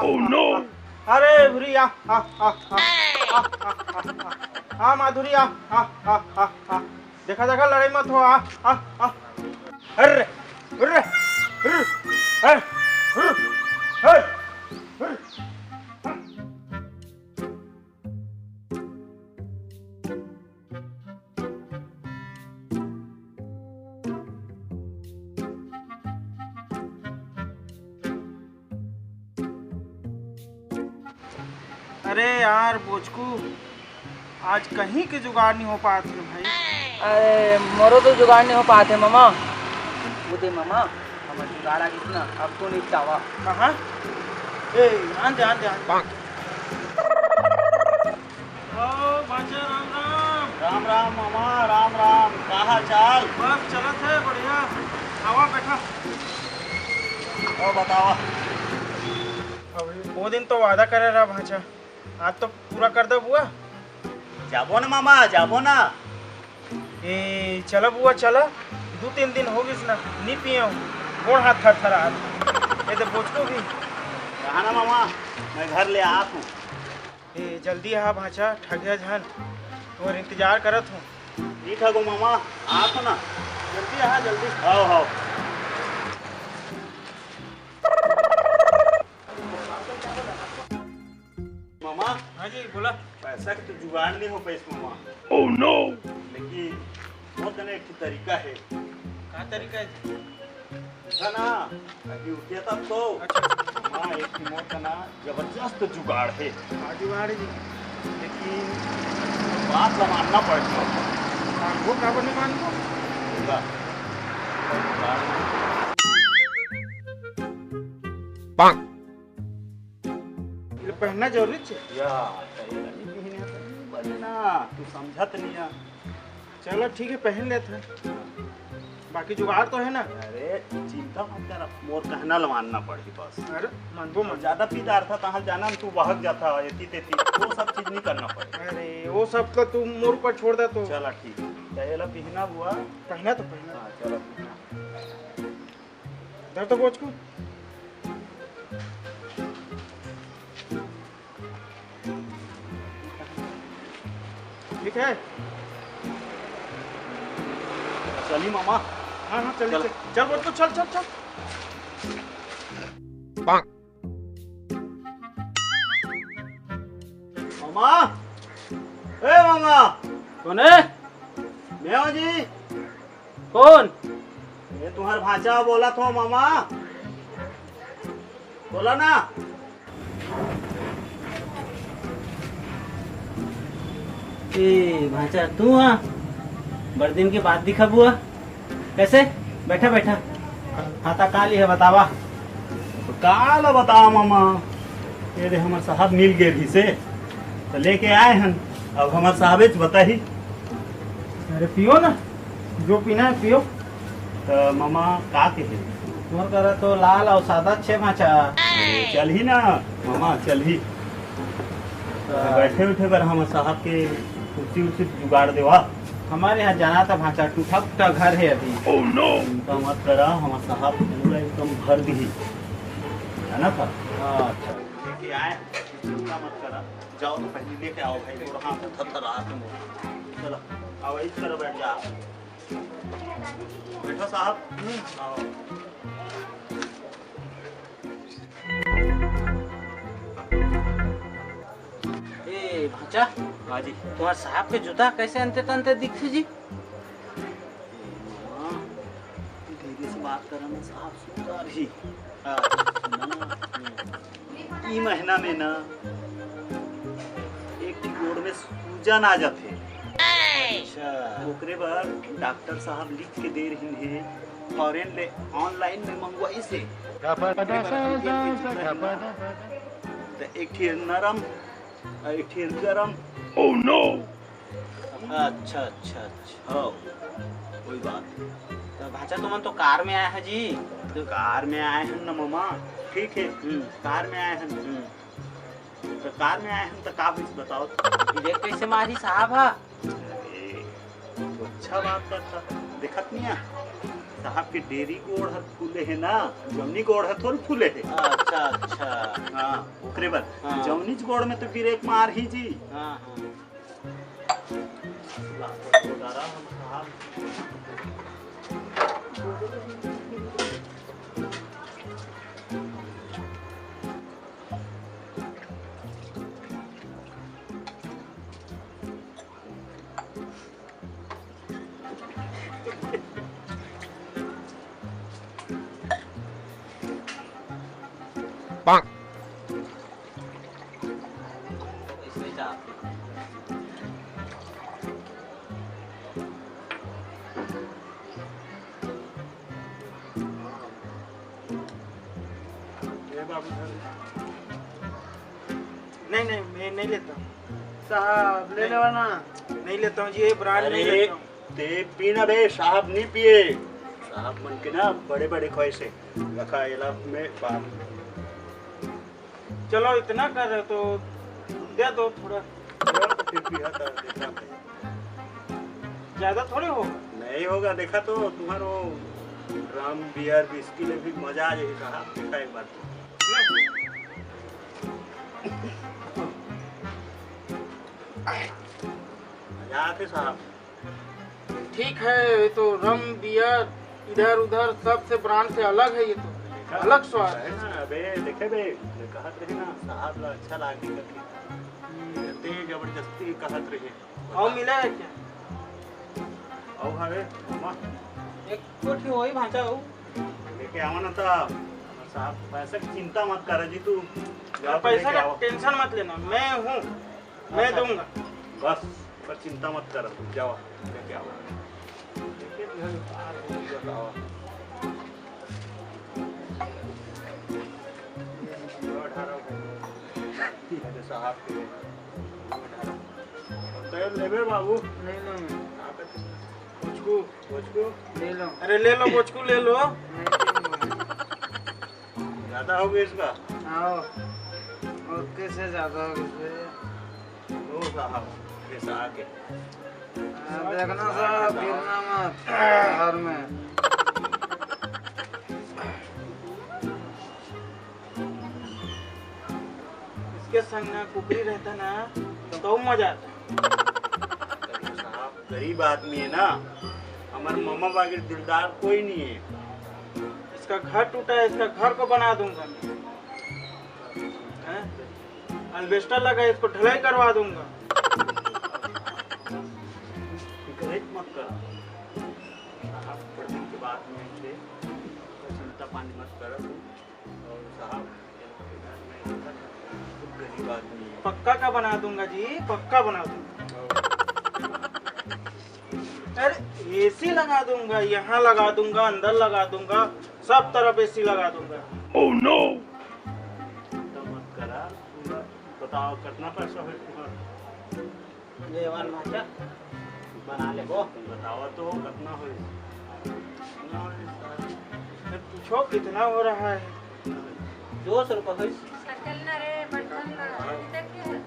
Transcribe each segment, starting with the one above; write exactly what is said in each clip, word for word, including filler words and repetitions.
अरे भुरी, आ, आ, आ, आ, आ, आ, आ, आ, माधुरी, आ, आ, आ, आ, आ, देखा, देखा, लड़ाई मत हो, आ, आ, आ, अरे, अरे, अरे, अरे, अरे, अरे। अरे यार बोचकू, आज कहीं के जुगाड़ नहीं हो पात हे भाई। अरे मोरो तो जुगाड़ नहीं हो पात हे मामा। वो दे मामा, हमर जुगाड़ आ गिस ना, अब तो निपटावा। कहाँ? ए, आन दे, आन दे, आन दे। ओ भांचा, राम राम। राम राम मामा, राम राम। का हाल चाल? बस चलत हे, बढ़िया। आवा, बैठा। और बतावा। अभी वो दिन तो वादा करे रहा भांचा, आज तो पूरा कर दे बुआ। जाबो ना मामा, जाबो ना। ए, चला बुआ, चला। दू तीन दिन हो गिस ना, नी पिए हूँ। गोड़ हाथ थरथरात। ए, तो बोचको भी। रहा ना मामा, मैं घर ले आत हूँ। ए, जल्दी आ भांचा, ठगिया झन। तोर इंतजार करत हूँ। ठीक है गो मामा, आत हूँ ना। जल्दी आ, जल्दी। हाव, हाव। मामा। हाँ जी, बोला। पैसा के तो जुगाड़ नहीं हो पाइस मामा। Oh no! लेकिन मोर कने एक ठो तरीका है। का तरीका है जी? देखा ना, अभी उठिया तब तो। अच्छा। मामा, एक ठो मोर कना जबरदस्त जुगाड़ है। का जुगाड़ है जी? लेकिन बात ला मानना पड़ही। मानबो, काबर नहीं मानबो? पूरा। ये पहनना जरूरी छे। या, तो ये नहीं पहने तो नहीं बने ना, तू समझत नहीं है। चलो ठीक है, पहन लेत हन। बाकी जुगाड़ तो है ना? अरे चिंता मत कर, मोर कहना ल मानना पड़ही बस। अरे मानबो और मन। ज्यादा पी डारथा तहाँ जाना न, तू बहक जाथा एती तेती, वो सब चीज नहीं करना पड़े। अरे वो सब तो तू मोर ऊपर छोड़ दे तो। चला ठीक है, तो ये ला पहना बुआ। पहना तो पहना। हाँ चला पहना। धर तो बोचकू। ठीक है। चली मामा। हाँ, हाँ, चली, चल। चल। चल बोचकू, चल, चल, चल। मामा, ए मामा। कौन है? मैं हूँ जी। कौन? ये तुम्हार भांचा बोलत हो मामा, बोला ना। ए भांचा, तू हा? बड़ दिन के बाद दिखा बुआ। कैसे? बैठा बैठा। हाँ, ता का लिहे बतावा। का ला बतावा मामा, ये दे हमर साहब मिल गए रहिसे, तो लेके आए हन। अब हमर साहबेच बताही। अरे पियो ना, जो पीना है पियो। तो मामा का कहे? मोर करा तो लाल और सादा छे भांचा। अरे चलही ना मामा, चलही। तो बैठे उठे बर हमर साहब के कुर्सी उर्सी जुगाड़ देवा। हमारे यहाँ जाना था भांचा, टूटा फूटा घर है अभी। Oh no! चिंता मत करा, हमर साहब पूरा एकदम भर दिही। है ना था? हाँ, अच्छा। लेके आए, चिंता मत करा। जाओ तो पहले लेके आओ भाई, और हाँ, थर थर आ तुम। चलो, आओ, इस तरह बैठ जा। बैठो साहब। आओ। ए भांचा। हाँ जी। तुम्हार साहब के जूता कैसे अंते तंते दिखथे जी? हाँ, धीरे से बात करना साहब, सुनता रही। हाँ, सुनना। ई महीना में ना एक ठी गोड़ में सूजन आ जाथे। अच्छा। ओकरे बर डॉक्टर साहब लिख के दे रहिन हे, फॉरेन ले ऑनलाइन में मंगवाइस हे। ओकरे बर हम गेल के जूता लेना। त एक ठी नरम, एक ठी गरम। Oh no! अच्छा, अच्छा, अच्छा। हाँ, कोई बात नहीं। तो भांचा तुमन तो कार में आए हैं जी। तो कार में आए हैं ना मामा, ठीक है। हम्म। कार में आए हैं। हम्म। तो कार में आए हैं तो का कुछ बताओ। ब्रेक कैसे मारी साहब हा? अरे, तो अच्छा बात करता, देखत नहीं है? साहब के डेरी गोड़ ह फूले हे ना, जौनी गोड़ ह थोड़ी फूले हे। अच्छा, अच्छा। हाँ, ओकरे बर। हाँ। जौनीच गोड़ में तो ब्रेक मारही जी। हाँ, हाँ। ये बाबू धर। नहीं, नहीं, मैं नहीं लेता हूँ। साहब, ले लेवा ना। नहीं लेता हूँ जी, ये ब्रांड नहीं अरे, लेता हूँ। ते पी ना बे, साहब नहीं पिए। साहब मन के ना बड़े-बड़े ख्वाहिश है। रखा एला में बाहर। चलो, इतना कर रहे तो दे दो थोड़ा। चलो, तो फिर भी हटा देता हूँ। ज्यादा थोड़ी होगा। नहीं होगा, देखा तो तुम्हारो rum, beer, whisky ले भी मजा आ जाएगी साहब, देखा एक बार। मजा आते साहब। ठीक है, ये तो rum, beer, इधर उधर सबसे ब्रांड से अलग है ये तो, देखा? अलग स्वाद। है ना, अबे देखे बे, मैं कहत रहे ना, साहब ला अच्छा लागे करके। ते जबरदस्ती कहत रहे। अउ मिला है क्या? अउ हवे, मामा। एक कोठी वही भांचा हो। लेके आवा ना ता, साहब, पैसा की चिंता मत करा जी तू। जाओ, पैसा लेके का आवा। टेंशन मत लेना, मैं हूँ। मैं अच्छा। दूंगा। बस, पर चिंता मत कर, तुम जाओ, लेके आओ। लेके घर आ, लेके आओ। दो अठारह को। अरे साहब के। तो ये लेबे बाबू। नहीं, नहीं। आप कुछ को, कुछ को। ले लो। अरे ले लो, कुछ को ले लो। नहीं, नहीं। ज्यादा हो गया इसका? हाँ, ओके से ज्यादा हो गया। लो साहब, ये साहब के। हाँ, देखना साहब, गिरना मत घर में। इसके संग ना कुकरी रहता ना, तो गौ मजा आता। साहब, गरीब आदमी है ना, हमारे मामा बागिर दिलदार कोई नहीं है। इसका घर टूटा है, इसका घर को बना दूंगा मैं। हैं? Alvester लगा है, इसको ढलाई करवा दूंगा। फिक्र मत कर। साहब, थोड़े दिन के बाद में थे, चिंता पानी मत कर तू। और साहब, गरीब आदमी है। पक्का का बना दूंगा जी, पक्का बना दूंगा। अरे, एसी लगा दूंगा, यहाँ लगा दूंगा, अंदर लगा दूंगा, सब तरफ एसी लगा दूंगा। Oh no! चिंता मत करा, बताओ कितना पैसा है तुम्हारा? लेवन भांचा, बना लेबो। बतावा तो कितना होई? कितना होई साहब? मैं पूछो कितना हो रहा है? दो सौ रुपये होई। सकल ना रे, बटन ना, अभी तक के है?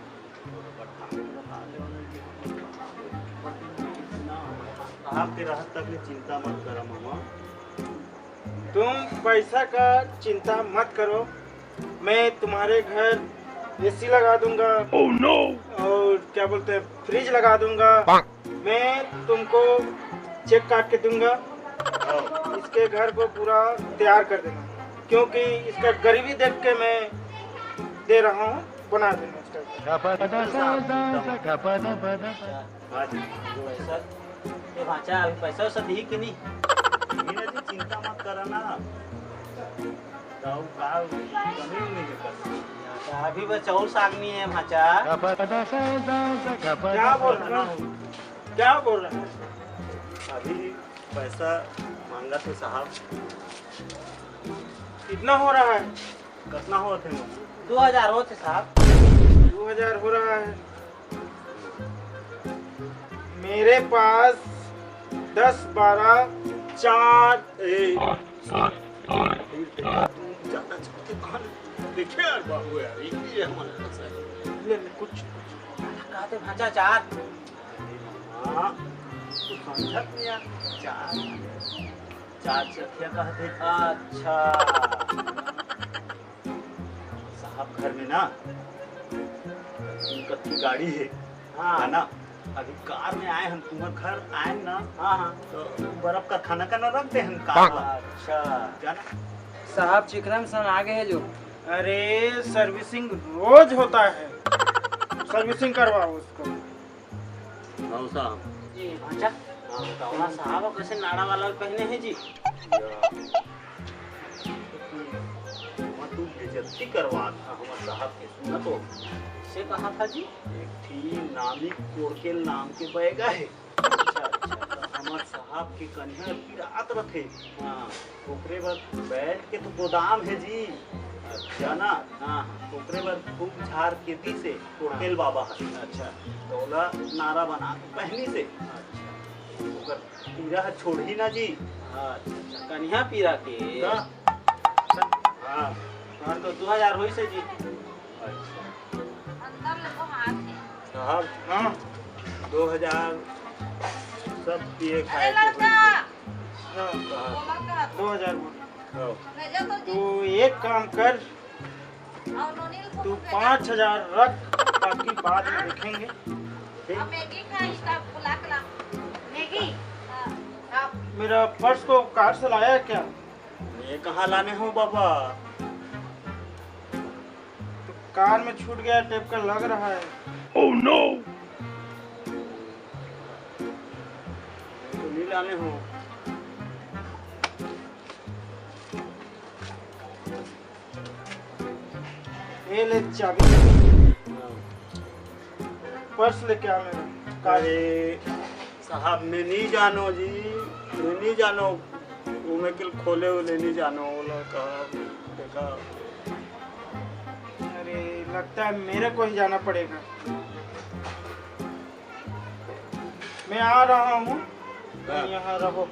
आपके रहत तक ले चिंता मत करा मामा। तुम पैसा का चिंता मत करो, मैं तुम्हारे घर एसी लगा दूंगा। Oh no! और क्या बोलते हैं, फ्रिज लगा दूंगा। मैं तुमको चेक काट के दूंगा, इसके घर को पूरा तैयार कर देना, क्योंकि इसका गरीबी देख के मैं दे रहा हूँ, बना देना इसका घर। हाँ जी। ये भांचा अभी पैसा वैसा दी कि नहीं? नहीं ना जी, चिंता मत करा ना। दाऊ का कमी नहीं है कर। अभी बस चाउर साग नहीं है भांचा। क्या बोल रहा है? क्या बोल रहा है? अभी पैसा मांगा थे साहब। कितना हो रहा है? कितना होत हे? दो हजार होत हे साहब। दो हजार हो रहा है। मेरे पास दस, बारह, चार। ए, ज्यादा चलते कहाँ ले? देखे यार बाबू यार, ये भी है हमारे पास है। ले, ले, कुछ, कुछ। कहा थे भांचा चार। हाँ, तू समझत नहीं यार, चार। चार चकिया कहत हे। अच्छा। साहब घर में ना तीन कत्ती गाड़ी हे, हाँ। है ना? अभी कार में आए हम, तुम्हारे घर आए ना, हाँ, हाँ। तो बर्फ कारखाना का ना रख दे हम कार ला। अच्छा। जाना। साहब चिकरम सन आ गए जो। अरे, सर्विसिंग रोज होता है, सर्विसिंग करवाओ उसको। हाँ साहब। ए, भांचा, हाँ, बताओ ना साहब, कैसे नाड़ा वाला पहने हैं जी? या, वहाँ तू बेइज्जती करवा था हमारे साहब के, सुना तो। से कहा था जी? एक ठी नामी कोड़केल नाम के बैगा है। अच्छा, अच्छा। हमारे साहब के कन्हैया की रात रथे। हाँ। ओकरे बर बैठ के तो गोदाम है जी। अच्छा। जाना? हाँ, हाँ। ओकरे बर खूब झार के दी से कोड़केल बाबा है। अच्छा। तो ओला नारा बना के पहनी से। अच्छा। ओकर पीरा ह छोड़ही ना जी। अच्छा, अच्छा। कन्हैया पीरा के? का? हाँ। हाँ, तो दो हजार होइस हे जी। अच्छा। अंदर ले तो हाथ है। साहब, हाँ। दो हजार सब पिए खाए अरे के लड़का! होइस हे। हाँ। हाँ। बोला का? दो हजार बोल। हाँ। भेजा तो जी। तू एक काम कर, तू पाँच हजार रख, बाकी बाद में देखेंगे। ठीक? अब मैगी खाई का बुला के ला। मैगी? हाँ। मेरा पर्स को कार से लाया है क्या? ये कहाँ लाने हो बाबा? तो कार में छूट गया टाइप का लग रहा है। Oh no! तो नहीं लाने हो। ये ले चाबी। पर्स लेके आ मेरा। अरे साहब, मैं नहीं जानो जी, मैं नहीं जानो। वो मैं कल खोले उले नहीं जानो, वो लड़का देखा। अरे, लगता है मेरे को ही जाना पड़ेगा। मैं आ रहा हूँ, तुम हाँ। यहाँ रहो,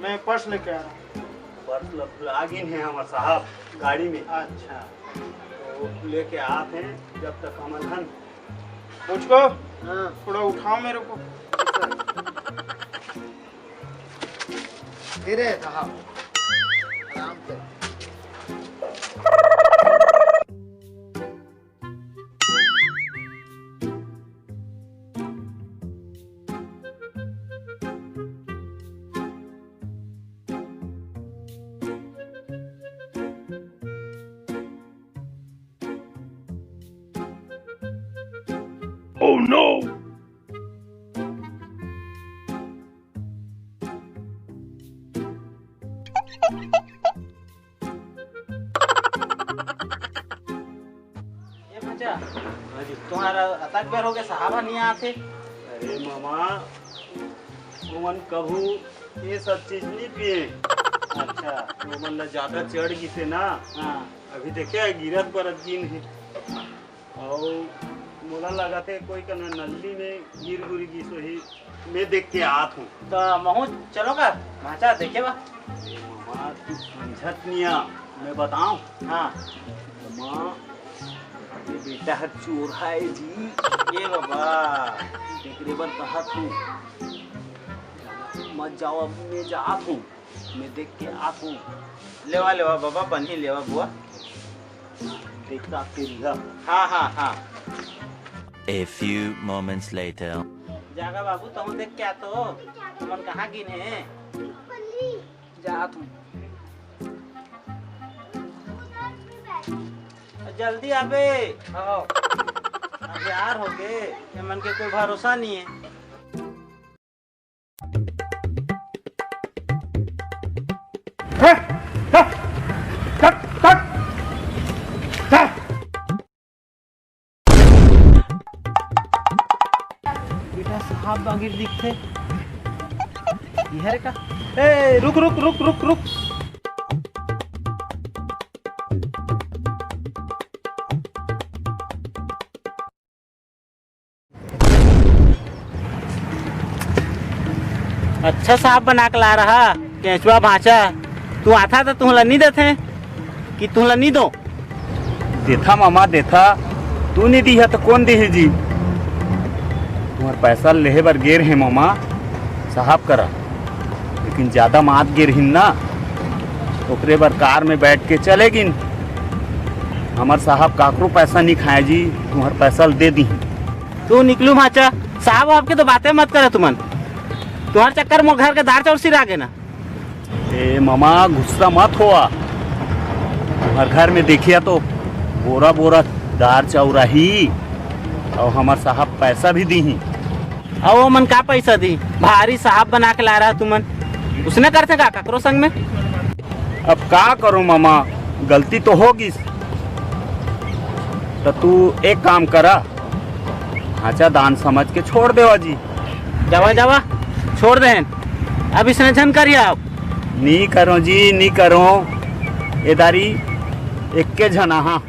मैं पर्स लेके आ रहा हूँ। पर्स ल-, लागिन है हमार साहब गाड़ी में। अच्छा। तो लेके आते हैं, जब तक हमन हन। मुझको हाँ। थोड़ा उठाओ मेरे को। धीरे साहब, आराम से। Oh no! ए भंचा, हाँ जी। तुम्हारा अतक बेर हो गया, साहब नहीं आते। अरे मामा, ओमन कभू ये सब चीज नहीं पिए। अच्छा। ओमन ला ज्यादा चढ़ गिसे ना। हाँ। अभी देखे गिरत बरत गिन है। अउ मोला लगत हे कोई कना नल्ली में गिर गुर गिस होही। मैं देख के आत हूँ। त महूँ चलो का भांचा देखे बा? अरे मामा, तू समझत निया, मैं बताऊँ। हाँ। मामा, ये बेटा हर चोर है जी। ये बाबा। एकरे बर कहत हूँ, मत जाओ, अब मैं जात हूँ। मैं देख के आत हूँ। लेवा, लेवा बाबा, पन्ही लेवा बुआ। देखता तेरी हा। हाँ, हाँ, हाँ। A few moments later. जागा बाबू, तहूँ देख के आ तो। तुमन कहाँ गिन हे? जात हूँ। जल्दी आबे। हाँ। अब यार हो गए, ये मन के कोई भरोसा नहीं है। बेटा, साहब बागिर दिखथे। इहर का? ए, रुक, रुक, रुक, रुक, रुक। अच्छा साहब बना के ला रहा, केंचुआ भांचा। तू आता त तुहला नहीं देथे कि तुहला नहीं दो? देथा मामा, देथा। तू नहीं दिहा त कौन दिही जी? तुम्हार पैसा लेहे बर गेर हे मामा, साहब करा। लेकिन ज्यादा मात गे रहिन ना, ओकरे बर कार में बैठ के चले गिन। हमर साहब काकरो पैसा नहीं खाए जी, तुम्हार पैसा ल दे दी। तू निकलू भांचा, साहब आपके तो बातें मत करा तुमन। तुम्हार चक्कर मोर घर के दार चाउर सिरा गे ना। ए ममा, गुस्सा मत होआ। तुम्हार घर में देखिया तो बोरा बोरा दार चाउर आही, और हमार साहब पैसा भी दीही। अउ ओमन का पैसा दी? भारी साहब बना के ला रहा तुमन। उसने करथे का ककरो संग में? अब का करो मामा, गलती तो हो गिस। तो तू एक काम करा, ढांचा दान समझ के छोड़ देवा जी। जावा, जावा, छोड़ देन। अब इसने झन करिया। नी करो जी, नी करो। ए दारी एक के झन आहा।